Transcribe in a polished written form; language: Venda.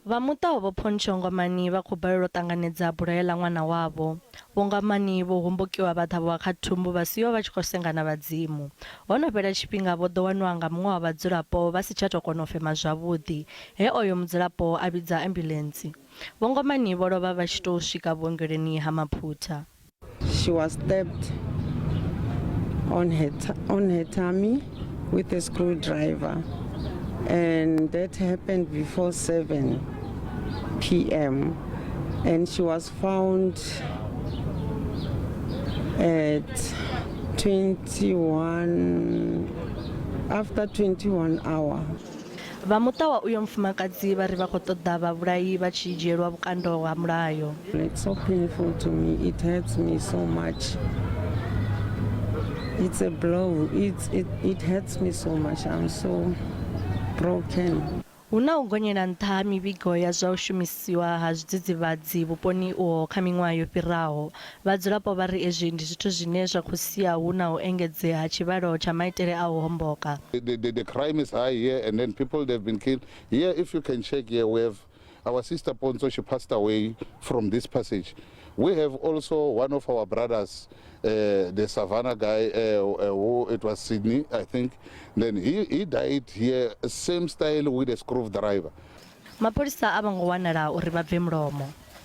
Vha muṱa wa Vho Poncho Ngomani vha khou balelwa u ṱanganedza bulayo ḽa ṅwana wavho. Vho Ngomani vho hombokiwa vha ṱhavhiwa kha thumbu vha siiwa vha tshi khou senga na vhadzimu. Ho no fhela tshifhinga vho ḓo waniwa nga muṅwe wa vhadzulapo vha si tsha tou kona u fema zwavhuḓi, he oyo mudzulapo a vhidza ambuḽentsi. Vho Ngomani vho lovha vha tshi tou swika vhuongeloni ha Maphutha. She was stabbed on her tummy with a screwdriver, and that happened before 7 p.m. And she was found at 21 after 21 hour. Vha muṱa wa uyo mufumakadzi vha ri vha khou ṱoḓa vhavhulayi vha tshi dzhielwa vhukando ha mulayo. It's so painful to me. It hurts me so much. It's a blow. It hurts me so much. I'm so broken. Hu na u gonyela nṱha ha mivhigo ya zwa u shumisiwa ha zwidzidzivhadzi vhuponi uho kha miṅwaha yo fhiraho. Vhadzulapo vha ri ezwi ndi zwithu zwine zwa khou sia hu na u engedzea ha tshivhalo tsha maitele a u homboka. The crime is high here, and then people, they've been killed. Here, if you can check here, we have our sister Ponzo, she passed away from this passage. We have also one of our brothers, the Savannah guy, who it was Sydney, I think. Then he died here, same style with a screwdriver. Mapholisa a vho ngo wanala uri vha bve mulomo.